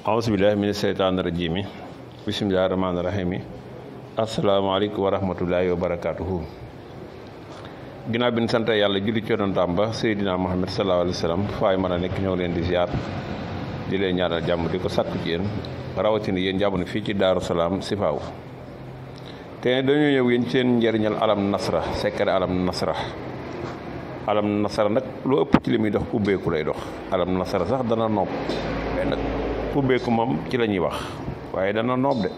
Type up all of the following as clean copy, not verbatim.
Auzubillahi mina seytaani rajiim bismillahi rahmaani rahiim asalaamaaleykum wa rahmatullahi wa barakaatuhu. Ginnaaw bi ñu sant yàlla julli ci yonentam ba Seydina Muhammad sallallahu alayhi wa sallam faay mën a nekk ñëw leen di ziar di leen ñaanal jàmm di ko sàkku ci yéen rawatina yéen jàmm fii ci Daaru Salaam Sifaaw. te dañoo ñëw yéen seen njëriñal alam nasra secret alam nasra. alam nasara nag lu ëpp ci li muy dox ubbeeku lay dox. alam nasara sax dana nopp mais nag ubbeeku moom ci la ñuy wax waaye dana noob de.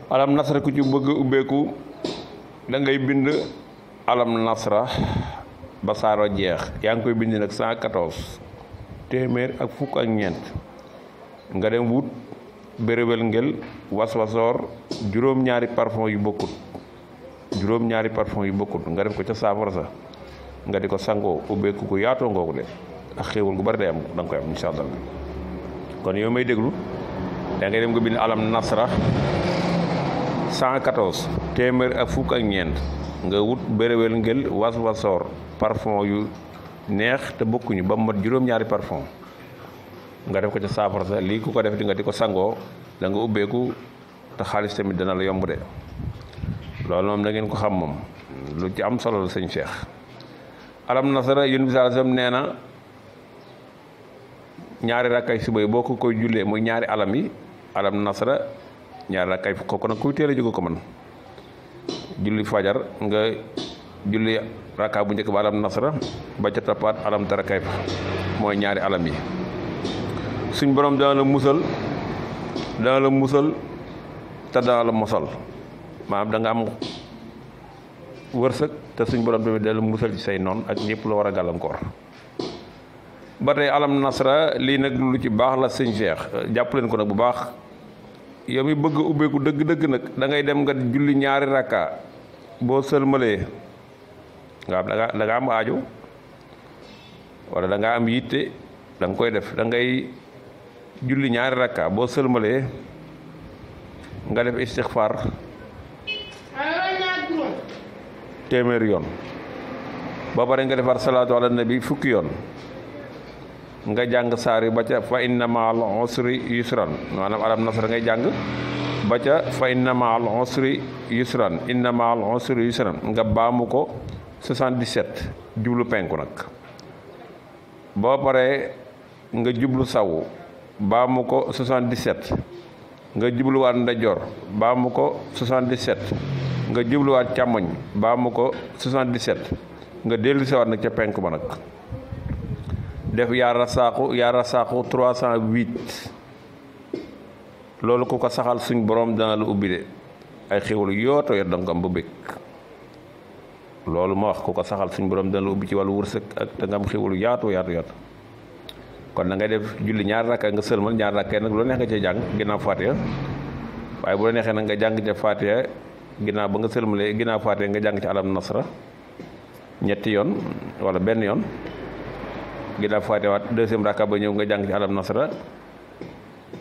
alam nasra ku ci bëgg ubbeeku da ngay bind alam nasra ba saaro jeex yaa ngi koy bind nag 114 téeméer ak fukk ak ñeent nga dem wut béréwél ngel waswasoor juróom-ñaari parfum yu bokkut nga def ko ca saafara sa nga di ko sangoo ubbeeku ko yaatoo ngoogu de ak xéewal gu bari day am da nga koy am incha allah. kon yow may déglu da ngay dem nga bind alam nasra 114 téeméer ak fukk ak ñeent nga wut béréwél ngel waswasoor parfum yu neex te bokkuñu ba mu mat juróom-ñaari parfum nga def ko ca saafara sa lii ku ko def di nga di ko sangoo da nga ubbeeku te xaalis tamit dana la yomb de. loolu moom da ngeen ko xam moom lu ci am solo la sëñ Cheikh. alam nasara yonent bi sallallahu alayhi wasallam nee na ñaari rakkay suba yi boo ko koy jullee muy ñaari alam yi alam nasara ñaari rakkay kooku nag kuy teel a jóge ko man julli fajar nga julli rakka bu njëkk ba alam nasara ba ca toppaat alam tara kay fa mooy ñaari alam yi. suñ borom dana la musal te dana la mosal maanaam da nga am wërsëg te suñ borom tamit dana la musal ci say noon ak ñëpp la war a gàllankoor. ba tey alam nasra lii nag lu ci baax la sëñ Cheikh jàpp leen ko nag bu baax yow mi bëgg ubbeeku dëgg-dëgg nag da ngay dem nga julli ñaari rakka boo sëlmalee nga da nga am aajo wala da nga am yitte da nga koy def da ngay julli ñaari rakka boo sëlmalee nga def istixfaar téeméer yoon ba pare nga defar salaatu ala nabi fukki yoon nga jàng saar yi ba ca fa inna ma'al usri yusran maanaam alam nasra ngay jàng ba ca fa inna ma'al usri yusran inna ma'al usri yusran nga baamu ko 77 jublu penku nag boo paree nga jublu sawu baamu ko 77 nga jubluwaat ndeyjoor baamu ko 77 nga jubluwaat càmmoñ baamu ko 77 nga dellu siwaat nag ca penk ba nag def yaa rasaaxu 308 loolu ku ko saxal suñ borom dana la ubbi de ay xéwlu yooto yot danga ko am ba bëgg loolu ma wax ku ko saxal suñ borom dana la ubbi ci wàllu wërsëg ak danga am xéwlu yaatu kon da ngay def julli ñaar rakka nga sëlmal ñaar rakka nag lu neex nga cee jàng ginnaaw Faatiha waaye bu la neexee nag nga jàng ca Faatiha ginnaaw ba nga sëlmalee ginnaaw Faatiha nga jàng ci alam nasra ñetti yoon wala benn yoon ginnaaw Faatiha waat deuxième rakka ba ñëw nga jàng ci alam nasra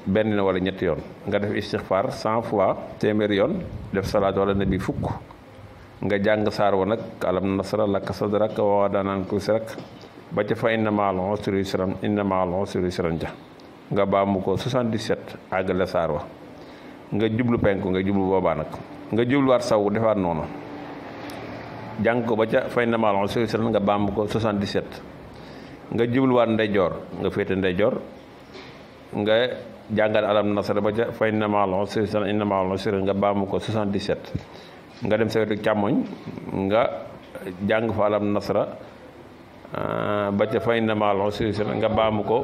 benn wala ñetti yoon nga def istixfaar 100 fois téeméeri yoon def salaatu ala nabi fukk nga jàng saar wa nag alam nasra laka sadrak wa wada'na anka wizrak ba ca fa inna ma'al usri yusran ja nga baamu ko 77 àggale saar wa nga jublu penku nga jublu boobaa nag nga jubluwaat saw defaat noonu jàng ko ba ca fa inna ma'al usri yusran nga baamu ko 77 nga jubluwaat ndeyjoor nga féete ndeyjoor nga jàngal alam nasra ba ca fa inna ma'al usri yusran nga baamu ko 77 nga dem sa wetu càmmoñ nga jàng fa alam nasra ba ca fa inna ma'al usri yusran nga baamu ko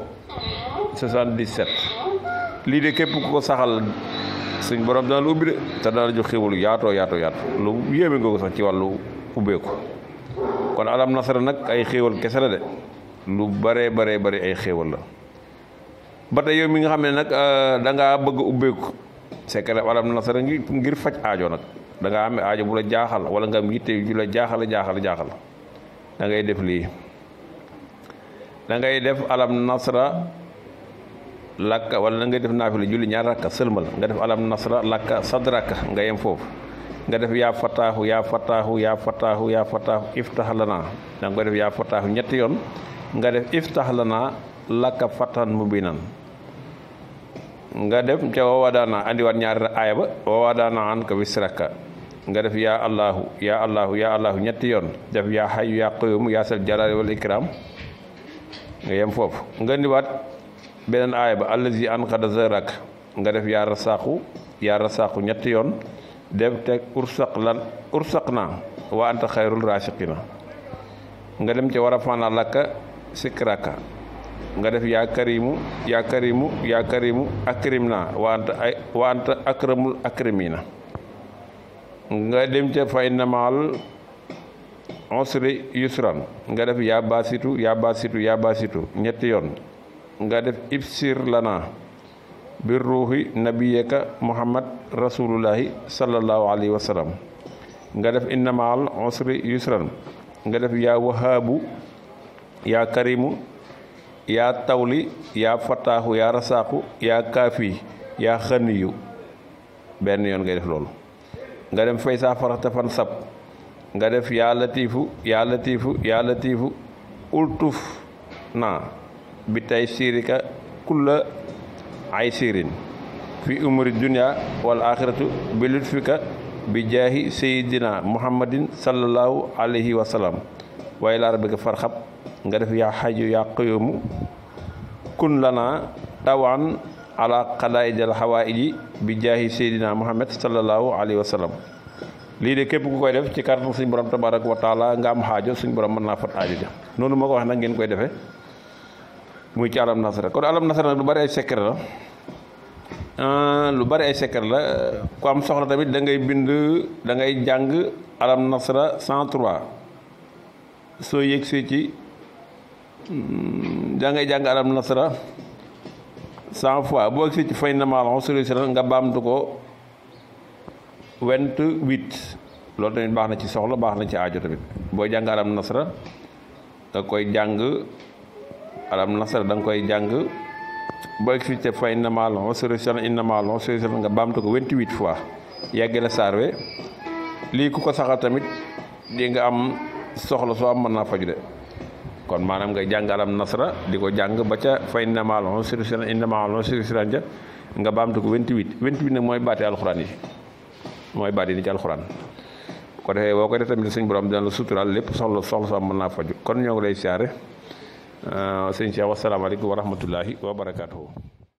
77 lii de képp ku ko saxal suñ borom dana la ubbi de te dana la jox xéwalu yaatoo lu yéeme nga ko sax ci wàllu ubbeeku. kon alam nasra nag ay xéwal kese la de lu bare ay xéwal la. ba tey yow mi nga xam ne nag da ngaa bëgg ubbeeku secret alam nasra ngir faj aajo nag da ngaa am aajo bu la jaaxal wala nga am yitte ju la jaaxal da ngay def lii. da ngay def alam nasra lakka wala da ngay def naafila julli ñaar rakka sëlmal nga def alam nasra lakka sadraka nga yem foofu nga def yaa fataahu iftax lana da nga koy def yaa fataahu ñetti yoon nga def iftax lana lakka fatan mubinan nga def ca wawadaana andiwaat ñaari aaya ba wawadaana an ka wisraka nga def yaa allahu yaa allahu yaa allahu ñetti yoon def yaa hayyu yaa qayyum yaa sal jalaali wal ikram nga yem foofu nga andiwaat beneen aaya ba allazi anqada zahrak nga def yaa rasaqu ñetti yoon def teg ursaq na wa anta xayrul rasiqina nga dem ca war a faana lakka sikraka nga def yaa karimu yaa karimu yaa karimu akrim na wa anta akramul akrimina nga dem ca fa inna ma'al usri yusran nga def yaa basitu yaa basitu yaa basitu ñetti yoon nga def ibsir lana bir ruuhi nabiyaka muhammad rasulullahi sallallahu alayhi wa sallam nga def inna ma'al usri yusran nga def yaa wahaabu yaa karimu yaa tawli yaa fataahu yaa rasaaku yaa kaafi yaa xaniyu benn yoon ngay def loolu nga dem fay saa faraxta fan sab nga def yaa latiifu yaa latiifu yaa latiifu ultuf na bi tay siirika kulla ay siirin fi umuri dunya wal axiratu bi lutfika bi jaahi sayidina muhammadin sallallahu alayhi wa sallam waaye laa rabbika farxab nga def yaa xaju yaa qayyumu kun lana tawan ala qadaa'idil xawaaiji bi jaahi sayidina muhammad sallallahu alayhi wa sallam lii de képp ku koy def ci kàttanu suñu borom tabaraka wa taala nga am xaajo suñu borom mën naa fat aajo ja noonu moo ko wax nag ngeen koy defee muy ci alam nasara kon alam nasara nag lu bari ay secret la ku am soxla tamit da ngay bind da ngay jàng alam nasara 103 soo yëgsee ci da ngay jàng alam nasara 100 fois boo yëgsee ci fay na maal solution nga baamtu ko 28 loolu tamit baax na ci soxla baax na ci aajo tamit booy jàng alam nasara da koy jàng alam nasara da nga koy jàng boo expliqué fa inna ma'al usri yusran inna ma'al usri yusran nga baamtu ko 28 fois yeggale saar we lii ku ko saxal tamit di nga am soxla soo am mën naa faju de kon maanaam ngay jàng alam nasara di ko jàng ba ca fa inna ma'al usri yusran inna ma'al usri yusran ja nga baamtu ko 28 nag mooy baati alxuraan yi mooy baati ni ci alxuraan ko defee boo ko def tamit suñu borom dina la suturaal lépp soxla soo am mën naa faju kon ñoo ngi lay siyaare sëñ Cheikh wasalaamaaleykum wa rahmatullahi wa barakaatuhu